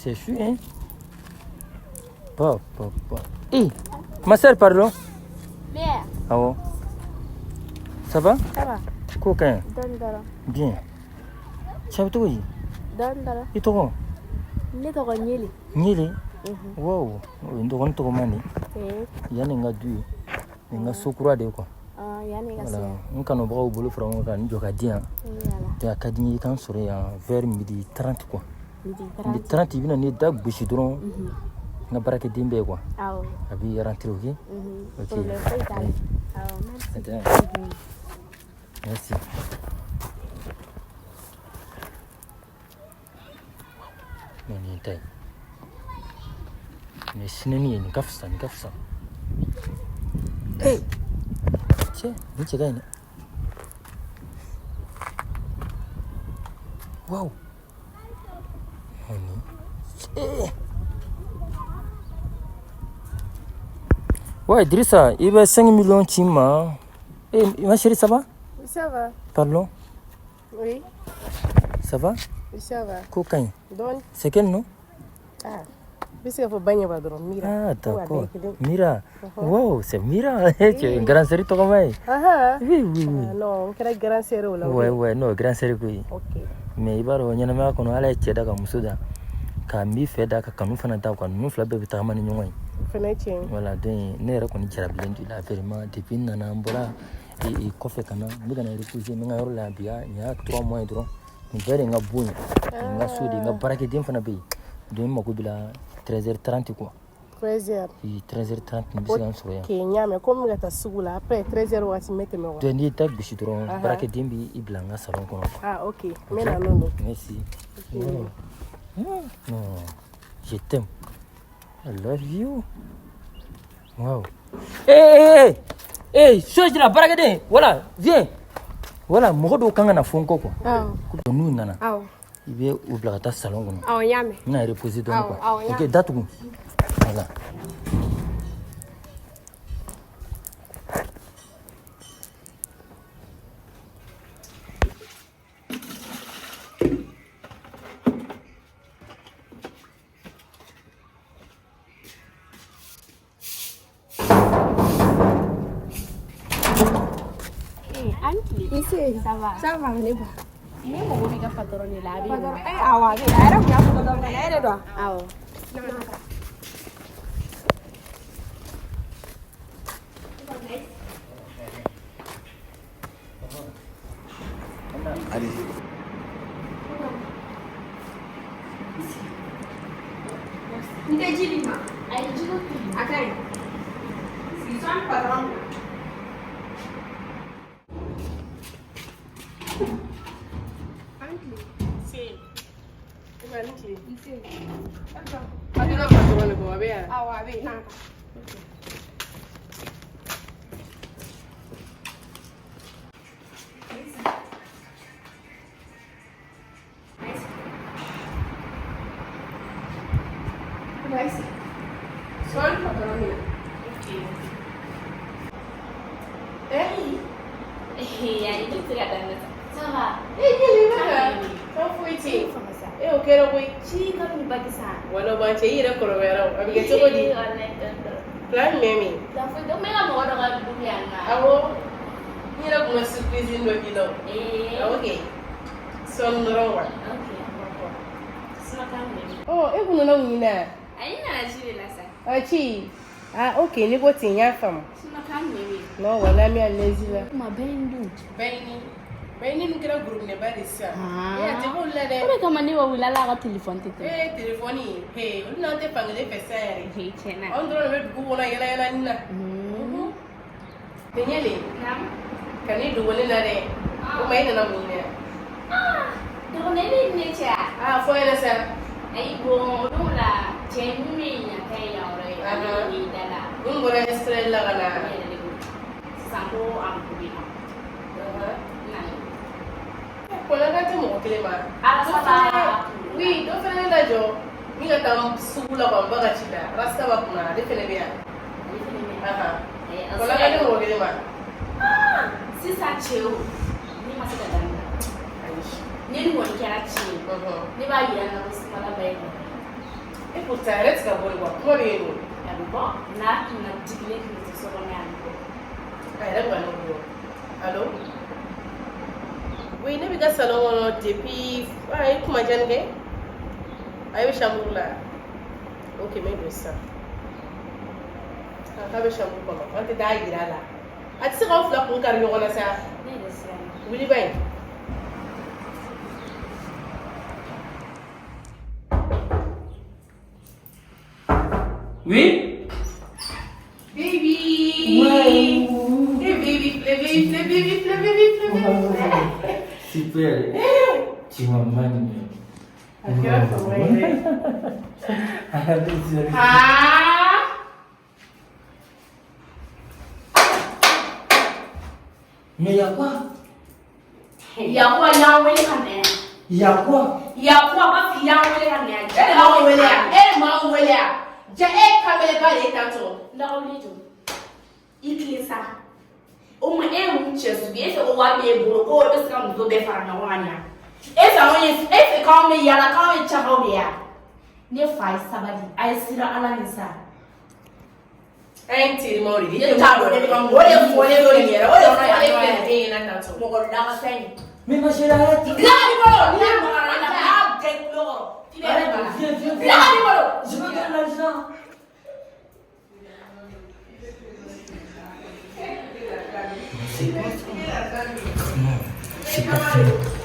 C'est chou, hein? Pa, pa, pa. Eh, ma sœur, pardon. Bien. Ah bon? Ça va? Ça va. Ko ka ɲi? Dɔɔni dɔrɔn. Bien. Cɛ bɛ cogo di? Dɔɔni dɔrɔn. I tɔgɔ? Ne tɔgɔ Ɲele. Ɲele? Wow, o ye n dɔgɔnin tɔgɔma de Ee, ye. Yan de n ka du ye. Nin n ka so kura de ye quoi. ɔn, yan de ka so. Voilà, n kanubagaw bolo fara ɲɔgɔn kan n jɔ ka di yan. Ee Ala. Donc a ka di n ye i ka n sɔrɔ yan vers midi 30 quoi. Midi Midi 30. 30 i bɛna n'i da gosi dɔrɔn n ka baarakɛden bɛ yen quoi. Awɔ. A b'i rentrer, ok? Mhm. Ok. Problème foyi t'a la. Oui. Awɔ, merci. Attends. Merci. Non, nin ye n ta ye. Nin ye sinɛni ye, nin ka fisa, nin ka fisa. Hey! Cɛ, nin cɛ ka ɲi dɛ. Wow! Non, nin. Eh! Ouais, Drissa, i bɛ 5 millions ci n ma. Eh, ma chérie, ça va? Ça va. Pardon? Oui, Ça va? ça va. Ko ka ɲi. Dɔɔni. C'est quel nom? Ah, bɛ se k'a fɔ Baɲaba dɔrɔn Mira. Ah, Ko a bɛɛ d'accord. ye kelen. Mira. Wow, c'est Mira. Tu es une grande série tɔgɔma ye. Ahan. Oui, oui, oui. Ah, non, n kɛra grand sœur o la. Ouais, ouais, non, grande série koyi. Ok. Mais i b'a dɔn ɲɛnamaya kɔnɔ Ala ye cɛ da ka muso da ka min fɛ da ka kanu fana da quoi ninnu fila bɛɛ bɛ tagama ni ɲɔgɔn ye. O fana ye tiɲɛ ye. Voilà, donc ne yɛrɛ kɔni jarabilen don i la vraiment depuis n nana n bɔra i kɔfɛ ka na n bɛ ka na reposer n bɛ n ka yɔrɔ la yan bi nin y'a 3 mois ye dɔrɔn nin bɛɛ de ye n ka bon ye nin n ka so de ye n ka baarakɛden fana bɛ yen donc n mako b'i la 13h30 quoi. 13h. Oui, 13h30 n bɛ se ka n sɔrɔ yan. Ok, n y'a mɛn. Komi n bɛ ka taa sugu la après 13h waati n bɛ tɛmɛ quoi. Donc n'i ye da gosi dɔrɔn baarakɛden b'i bila n ka salon kɔnɔ quoi. Ah, ok. N bɛ na n'o ye. Merci. Non. Non, je t'aime. I love you. Wow. Hey, hey, hey. Hey, so jira baarakɛden. Voilà, viens. Voilà, mɔgɔ dɔw kan ka na fɔ n kɔ quoi. Awɔ. Donc n'u nana, Awɔ. i bɛ u bila ka taa salon kɔnɔ. Awɔ, n y'a mɛn. N bɛna reposer dɔɔni Awɔ, quoi. awɔ, n y'a Ok, datugu. Voilà. Ee, an tile. Nse. Ça va. Ça va, ne ba. Ne mago b'i ka patɔrɔn de la, a bɛ yen nɔ. Eh, awɔ, a bɛ yen. A yɛrɛ tun y'a fɔ dɔ min na, e de don wa? Awɔ. Allez. N tɛ ji di ma. Ayi, ji ko to yen. A ka ɲi. Sigi sɔɔni patɔrɔn na. Se. I ba ni tile. Nse. A tɛ ka patɔrɔn de kɔ, a bɛ yan. Awɔ, a bɛ yen. N'a ka. Sɔɔni patɔrɔn bɛ na. Eh? Ee, ayi, ne tɛ se ka daminɛ sa. Ça va. Eh, Ɲele, ne ka. Kan foyi tɛ yen. Eh, o kɛra koyi. Ci kabini baki san. Wala o b'an cɛ, i yɛrɛ kɔrɔbayara o. A bɛ kɛ cogo di? Walayi, tonton. Plan jumɛn bɛ yen? La foyi tɛ. N bɛ ka mɔgɔ dɔ ka du bɛ yan nɔ. Awɔ. N yɛrɛ kun ka surprise dɔ k'i la o. Ee. Awɔ kɛ. Sɔɔni dɔrɔn quoi. Ok. Sinon, kan jumɛn bɛ yen? Ɔ, e kun nana mun ɲini yan? Ayi, n nana ji de la sa. A ci. Ah, ok, n'i ko ten n y'a faamu. Sinon, kan jumɛn bɛ yen? Non, walahi an bɛ à l'aise la. Kuma bɛɛ ye n dun. Bayini. Bayini ninnu kɛra gorobinɛba de sisan. Ah. Eh, a tɛ k'olu la dɛ. O de kama ne b'a wele hali a ka telefɔni tɛ tɛmɛ. Eh, telefɔni. He, olu n'an tɛ fankelen fɛ sisan yɛrɛ. Ee, tiɲɛ na. Anw dɔrɔn de bɛ dugu kɔnɔ yala yala ni na. Ɲɛlen, Naamu. ka n'i dogo ne la dɛ. O ma e nana mun ɲini yan? Ah, dɔgɔnɔ e bɛ ne cɛ a? Ah, fɔ n ɲɛna sa. Ayi, bon, o don la, cɛ min bɛ yan ta ye yan yɔrɔ ye, ale de bɛ da la. N bɔra Israël la ka na. Ne yɛrɛ de bolo. Sisan ko a mago bɛ n na. N nana. Kɔnɔ kan tɛ mɔgɔ kelen ma. Ala Dɔ saba. fɛnɛ- Oui, dɔ fɛnɛ ne lajɔ. Min ka taa sugu la quoi, n ba ka ci la. Rasta b'a kunna, ale fɛnɛ bɛ yan. Ale fɛnɛ bɛ yan. Ahan. Ee, a Kɔnɔ se kan tɛ ka- mɔgɔ kelen ma. Ah, sisan cɛw, ne ma se ka daminɛ. Ayi. Ne ni kɔni kɛra cɛ ye. Unhun. Ne b'a yira n na ko sumala ba ye kɔrɔ. E pourtant a yɛrɛ tɛ ka bɔ de quoi, kuma bɛ yen nɔ. A bɛ bɔ n'a kunna jigilen tun tɛ so kɔnɔ yan, a bɛ bɔ. A yɛrɛ bɛ ka ne wele. Allo? Oui, ne bɛ ka salon kɔnɔ depuis a ye kuma janni kɛ. A bɛ chambre la. Ok, n bɛ don sisan. A k'a bɛ chambre kɔnɔ, an tɛ taa yira a la. A tɛ se k'anw fila kun kari ɲɔgɔn na sa. Ne yɛrɛ siranna. Wuli ba in. Oui. Baby! Ouais. Hey baby, play baby, play baby, play baby, play baby. Super. Tu m'as magnifié. A kɛra fama ye dɛ. Allez. Ah! Mais y'a quoi? Yakuba y'an wele ka na yan. Y'a quoi? Yakuba b'a fɔ y'an wele ka na yan. E de m'anw wele yan, e de m'anw wele yan. Ja e kameleba de ye tantɔ. Lagawuli jɔ. I tilen sa. O ma e ye mun cɛ sugu ye? E fɛ ko wari b'e bolo ko e bɛ se ka muso bɛɛ fara ɲɔgɔn kan yan. E fɛ anw ye, e fɛ k'anw bɛ yaala k'anw ye cakaw de ye. Ne fa ye sabali, a ye siran Ala ɲɛ sa. An ye terimaw de ye. Ne t'a dɔn ne bɛ ka mun, o de fɔlen don nin yɛrɛ, o de fɔlen filɛ nin e ɲɛna tantɔ. Mɔgɔ lagafɛn ye. Mais ma chérie, arrête. Bila ka n'i bolo, n'i magara ne la, n b'a kɛ i tulo kɔrɔ. F'i bɛ yɛrɛ bala. Viens, viens, Bila ka n'i bolo. Je veux de l'argent. C'est quoi ça? Non, c'est pas fini.